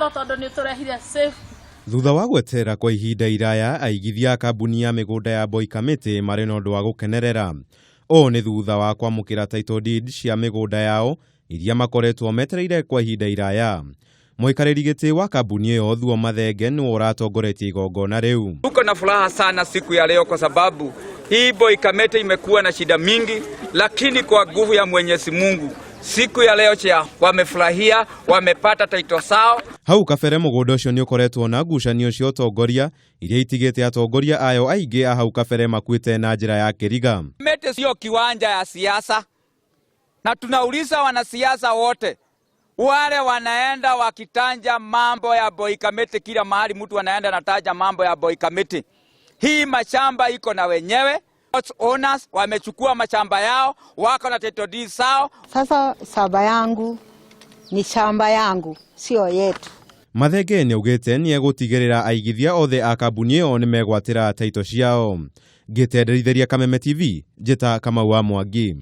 Tondũ nĩ ũtũrehire safe. Thutha wa gweterera kwa ihinda iraya, aigithia a kambuni ya mĩgũnda ya Boy Kamiti marĩ na ũndũ wa gũkenerera. Ũũ nĩ thutha wa kwamũkĩra title deed cia mĩgũnda yao iria makoretwo metereire kwa ihinda iraya. Mũikarĩri gĩtĩ wa kambuni ĩyo Thuo Mathenge nĩwe ũratongoretie igongona rĩu. Tuko na furaha sana siku ya leo kwa sababu hii Boy Kamiti imekuwa na shida mingi, lakini kwa nguvu ya Mwenyezi Mungu siku ya leo cha wamefurahia, wamepata title zao. Hau kabere mũgũnda ũcio nĩ ũkoretwo na ngucanio cia ũtongoria iria itigĩte atongoria ayo aingĩ a hau kabere makuĩte na njĩra ya kĩriga. Kamiti sio kiwanja ya siasa, na tunauliza wanasiasa wote wale wanaenda wakitanja mambo ya Boy Kamiti, kila mahali mtu anaenda anataja mambo ya Boy Kamiti. Hii mashamba iko na wenyewe, owners wamechukua mashamba yao, wako na title deeds zao. Sasa shamba yangu ni shamba yangu, sio yetu. Mathenge nĩ augĩte nĩ egũtigĩrĩra aigithia othe a kambuni ĩyo nĩ megwatĩra taito ciao. Ngĩtenderithĩria Kameme TV, njĩta Kamau wa Mwangi.